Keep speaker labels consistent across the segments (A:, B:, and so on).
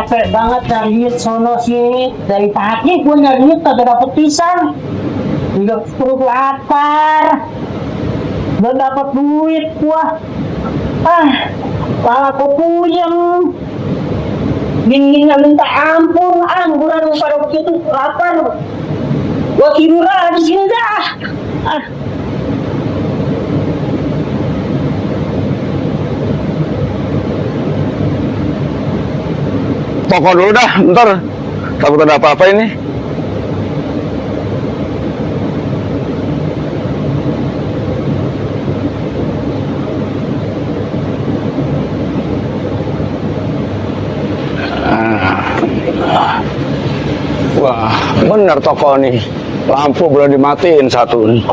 A: capek banget cari duit sono sih. Dari pagi gue nyari duit kagak dapet pisang. Udah perut lapar. Gak dapet duit gua. Kepala gua puyeng. Dinginnya minta ampun. Angguran pada begitu lapar. Gua tidur aja di sini dah.
B: Toko dulu dah, ntar takut ada apa-apa ini. Wah, bener toko nih. Lampu belum dimatiin satu nih.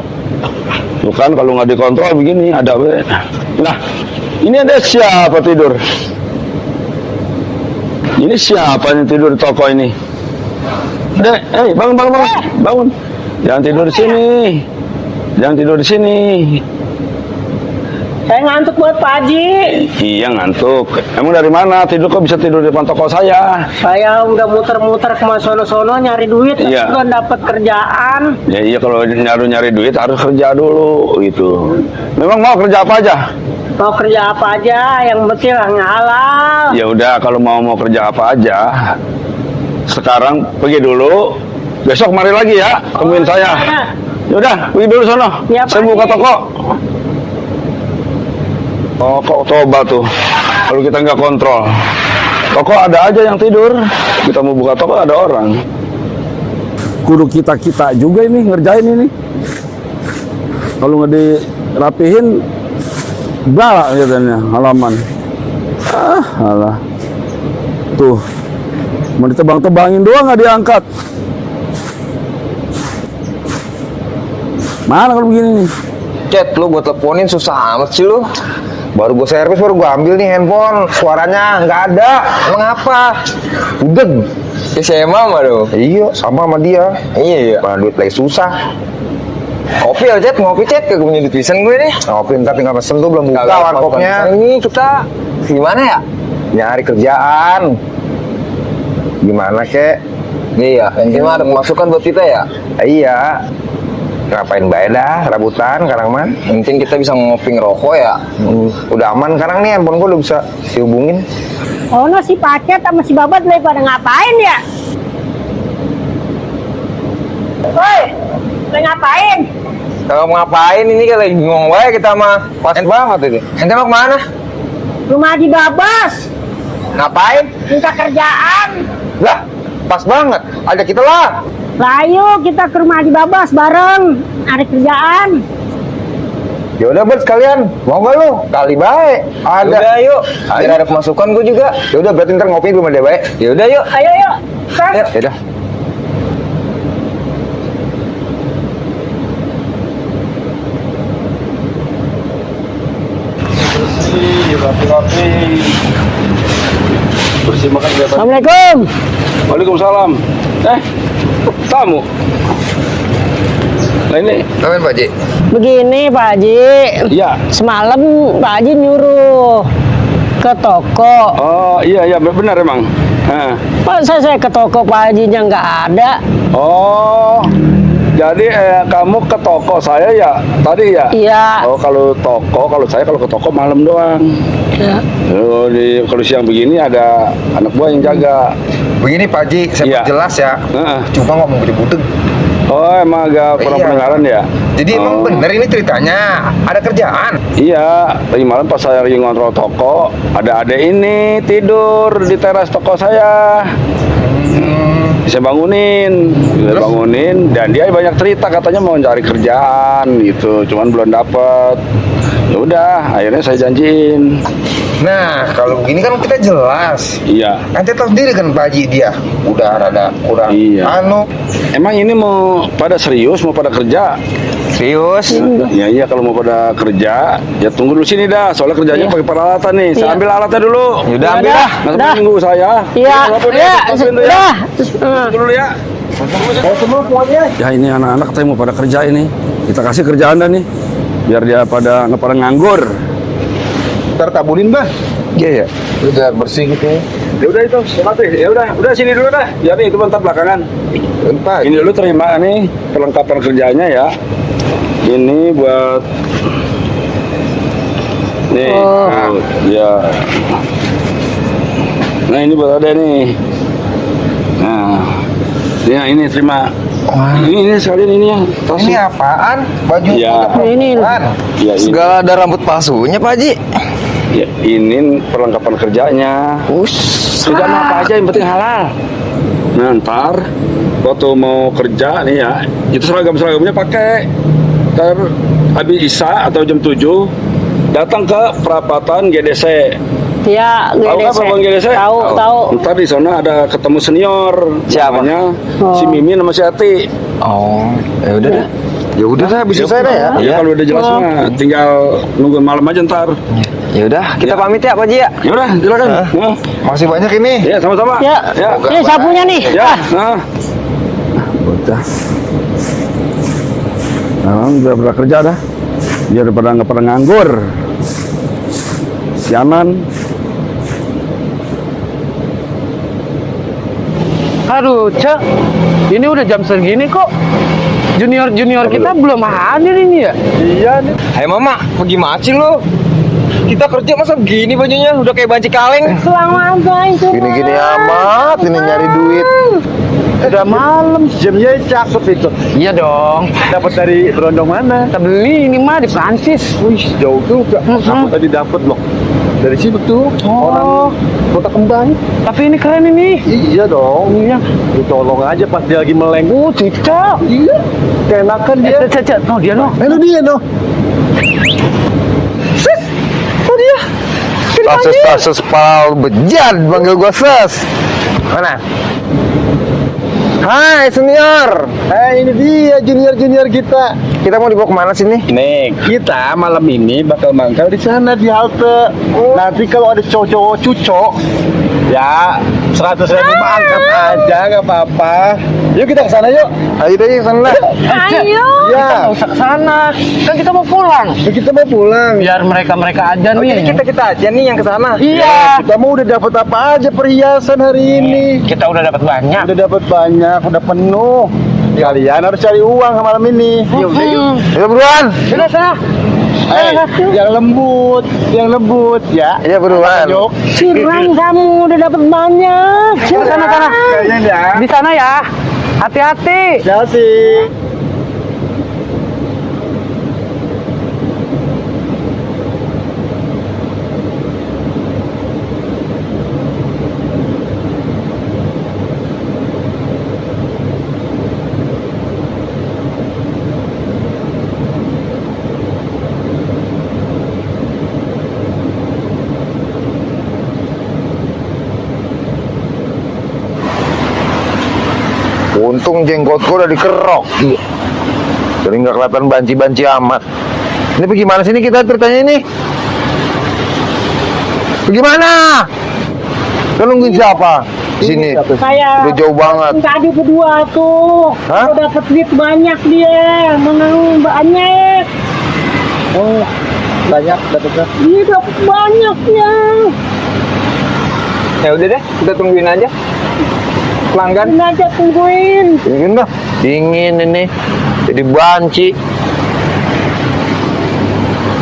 B: Bukan kalau nggak dikontrol begini ada. Nah, ini ada siapa tidur? Ini siapa yang tidur di toko ini? Dek, bangun. Bangun. Jangan tidur di sini. Jangan tidur di sini.
A: Saya ngantuk buat Pak Haji.
B: Iya ngantuk. Emang dari mana tidur kok bisa tidur di depan toko saya?
A: Saya udah muter-muter ke sono-sono nyari duit,
B: Iya.
A: belum dapat kerjaan.
B: Ya iya kalau nyari duit harus kerja dulu gitu. Memang mau kerja apa aja?
A: Mau kerja apa aja, yang penting yang halal.
B: Ya udah kalau mau kerja apa aja. Sekarang pergi dulu. Besok mari lagi ya, temuin saya. Ya udah, pergi dulu sono.
A: Ya,
B: Saya
A: Pak
B: buka
A: Haji.
B: toko. Oh, kok coba tuh. Kalau kita nggak kontrol. Toko ada aja yang tidur. Kita mau buka toko ada orang. Kudu kita juga ini ngerjain ini. Kalau nggak dirapihin, balak katanya halaman. Alah. Tuh. Mau ditebang-tebangin doang nggak diangkat. Mana kalau begini nih?
C: Chat, lu gue teleponin susah amat sih lu. Baru gue servis, baru gue ambil nih handphone. Suaranya nggak ada. Emang apa? Udah. SMA mah dong. Iya, sama sama dia. Iya. Mana duit lagi susah. Kopi ya, Chat? Ngopi, Chat? Kagak punya duit pisan gue nih. Ngopi ntar tinggal pesen tuh, belum buka warkopnya. Ini kita gimana ya? Nyari kerjaan. Gimana, kek? Iya, yang gimana? Ada masukan buat kita ya? Iya. Ngapain bae dah, rabutan sekarang mah. Mungkin kita bisa ngopi ngerokok ya. Udah aman sekarang nih, handphone gue udah bisa dihubungin.
A: Oh, no, si Pacet sama si Babat lagi pada ngapain ya? Woi, lagi ngapain?
C: Kalau ngapain ini kan lagi ngomong wae kita mah. Pas banget itu. Ente mau kemana?
A: Rumah Haji Babas.
C: Ngapain?
A: Minta kerjaan.
C: Lah, pas banget. Ajak kita lah.
A: Ayo kita ke rumah Haji Babas bareng. Ada kerjaan.
C: Ya udah buat sekalian. Mau gak lu? Kali baik. Ada. Udah yuk. Biar ada pemasukan gue juga. Ya udah berarti ntar ngopi di rumah dia baik. Ya udah yuk.
A: Ayo yuk.
C: Ya udah.
B: Bersih makan kelihatan.
A: Assalamualaikum.
B: Waalaikumsalam. Tamu. Nah ini.
C: Ngapain Pak Haji?
A: Begini Pak Haji.
B: Iya.
A: Semalam Pak Haji nyuruh ke toko.
B: Oh iya benar emang.
A: Masa saya ke toko Pak Hajinya nggak ada?
B: Oh. Jadi kamu ke toko saya ya tadi ya?
A: Iya.
B: Oh kalau saya kalau ke toko malam doang.
A: Ya.
B: Kalau siang begini ada anak buah yang jaga.
C: Begini Pak Haji, saya
B: Iya.
C: jelas ya. Cuma ngomong gede-gede.
B: Oh emang agak kurang pendengaran ya?
C: Jadi emang bener ini ceritanya. Ada kerjaan.
B: Iya, tadi malam pas saya lagi ngontrol toko, ada adek ini tidur di teras toko saya. Saya bangunin, dan dia banyak cerita katanya mau cari kerjaan gitu, cuman belum dapet. Ya udah, akhirnya saya janjiin.
C: Nah, kalau begini kan kita jelas.
B: Iya.
C: Nanti tahu sendiri kan Pak Haji dia udah rada kurang.
B: Iya. Emang ini mau pada serius, mau pada kerja?
C: Serius?
B: Iya kalau mau pada kerja, ya tunggu dulu sini dah. Soalnya kerjanya pakai peralatan nih. Saya ambil alatnya dulu.
C: Udah ambil dah.
B: Nanti tunggu saya.
A: Iya.
B: Sudah. Dulu ya. Ya ini anak-anak saya mau pada kerja ini. Kita kasih kerjaan dah nih. Biar dia pada nggak pada nganggur.
C: Ntar taburin bah. Iya ya. Udah bersih gitu ya.
B: Ya udah itu, ya udah sini dulu dah. Ya nih itu bentar belakangan.
C: Bentar.
B: Ini dulu terima nih perlengkapan kerjanya ya. Ini buat nih, ya. Nah ini buat ada nih. Nah, ya ini terima.
C: Wah.
B: Ini sekalian ini ya.
C: Ini apaan? Baju
B: Ya.
A: Ini.
B: Ya, ini.
C: segala ada rambut palsunya Pak Haji.
B: Ya, ini perlengkapan kerjanya. Tidak mau apa aja yang penting halal. Nah, ntar waktu mau kerja nih ya, itu seragamnya pakai. Ntar habis Isya atau jam 7 datang ke perapatan GDC.
A: Ya,
B: Tahu nggak Bang GDC?
A: Tahu.
B: Ntar di sana ada ketemu senior.
C: Siapa?
B: Namanya si Mimin sama si Ati.
C: Oh, ya udah dah. Ya udah dah, bisa saya dah ya.
B: Ya kalau udah jelas mah tinggal nunggu malam aja ntar.
C: Ya udah, kita pamit ya Pak Haji ya.
B: Ya udah, silakan. Nah,
C: Masih banyak ini.
B: ya sama-sama.
A: Ya,
B: Ya.
A: ini sapunya nih.
B: Ya. Nah. Udah. Nah, udah kerja dah. Biar nggak pernah nganggur. Sianan.
D: Aduh, Cek, ini udah jam segini kok. Junior kita belum hadir ini ya?
B: Iya nih.
C: Hai Mama, bagaimana sih lu? Kita kerja masa begini bajunya, udah kayak banci kaleng.
A: Selamat guys.
C: Gini-gini amat, ini nyari duit.
D: Udah malam.
B: Jamnya cakep itu.
D: Iya dong.
B: Dapat dari berondong mana?
D: Kita beli ini mah di Prancis.
B: Wih, jauh juga. Aku tadi dapat loh. Dari situ tuh.
D: Oh,
B: Kota Kembang.
D: tapi ini keren ini.
B: Iya dong.
D: Iya.
B: Tolong aja pas dia lagi meleng.
D: Cicak.
B: Iya. Keenakan dia.
D: Cek. Oh, dia no.
B: Itu dia noh.
C: Ses pal bejat, panggil gua Ses. Mana? Hai senior.
B: Ini dia junior kita.
C: Kita mau dibawa kemana sih nih?
B: Nih, kita malam ini bakal mangkal di sana di halte. Nanti kalau ada cowok-cowok cucok, ya 100.000 mah angkat aja, nggak apa-apa. Yuk kita ke sana yuk.
C: Ayo deh sana.
A: Ayo.
B: Ya,
D: Nggak usah ke sana. Kan kita mau pulang.
B: kita mau pulang.
D: Biar mereka aja nih.
C: Kita aja nih yang ke sana.
D: Iya.
B: Kita mau udah dapat apa aja perhiasan hari ini.
D: Kita udah dapat banyak.
B: Udah dapat banyak, udah penuh. Kalian harus cari uang malam ini. Yuk, yuk.
C: Ayo buruan.
D: Sudah sana.
B: Yang lembut ya.
C: Iya buruan.
B: Yuk.
A: Curang kamu udah dapat banyak.
D: Sana.
B: Kayaknya ya.
D: Di sana ya. Hati-hati.
B: Ya sih.
C: Untung jenggotku udah dikerok. Jadi nggak kelihatan banci-banci amat. Ini bagaimana sih ini kita ceritanya ini? Bagaimana? Kan nungguin siapa? Di sini.
A: Saya
C: Udah jauh banget.
A: tadi berdua tuh.
C: Hah?
A: Udah dapat duit banyak dia. Menang banyak.
B: Oh, banyak dapetnya.
A: Dia dapat banyak ya.
C: Ya udah deh, kita tungguin aja. Pelanggan.
A: Ini aja tungguin.
C: Dingin dah. Dingin ini. Jadi banci.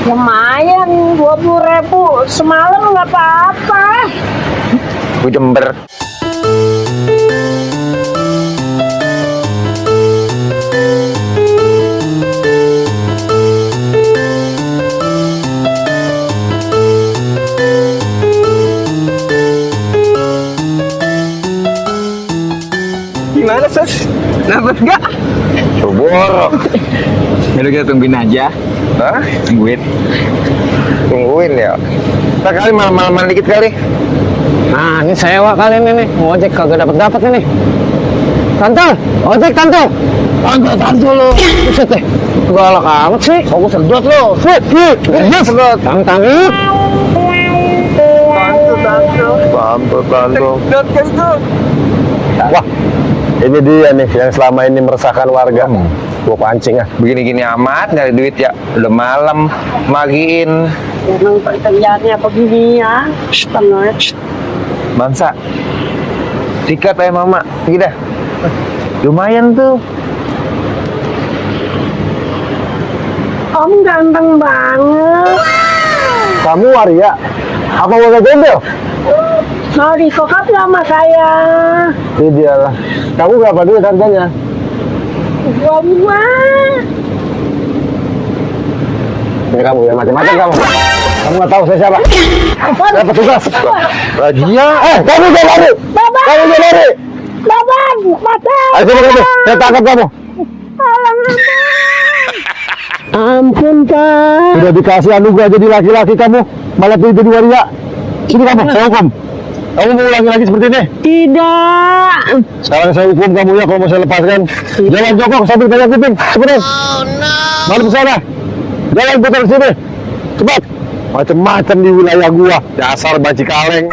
A: Lumayan 20.000 semalam nggak apa-apa.
C: Gue Jember. Gimana Ses? Dapat nggak? Borok. Udah kita tungguin aja. Hah? Tungguin ya. Kita kali malam-malaman dikit kali.
D: Nah, ini sewa kali ini nih. Ojek kagak dapat ini. Tante, ojek tante. Tante lo. Buset deh. Galak amat sih. Aku sedot lo. Sedot. Tante.
C: Bantu.
B: Wah, ini dia nih yang selama ini meresahkan warga. Gua pancing ah.
C: Begini-gini amat nyari duit ya. Udah malam, magiin.
A: Emang pekerjaannya begini ya. Setengah.
C: Bangsa. Sikat ayam mama. Pergi dah. Lumayan tuh.
E: Om ganteng banget.
D: Kamu waria? Apa mau gembel?
E: Sorry, kokap sama saya.
D: Iyalah. Kamu berapa duit harganya?
E: Gua.
D: Ini kamu ya macam-macam kamu. Kamu nggak tahu saya siapa? Saya petugas.
C: Razia.
D: Kamu jangan lari.
E: Bapak,
D: Kamu jangan lari.
E: bapak, bapak.
D: Ayo kamu. Saya tangkap kamu.
E: Ampun, Pak.
D: Sudah dikasih anugerah jadi laki-laki kamu, malah pilih jadi waria. Sini kamu, saya hukum. Kamu mau ulangi lagi seperti ini?
E: Tidak.
D: Sekarang saya hukum kamu ya kalau mau saya lepaskan. Jangan jongkok sambil pegang kuping. Cepetan. Mari ke sana. Jangan putar sini. Cepat. Macam-macam di wilayah gua. Dasar banci kaleng.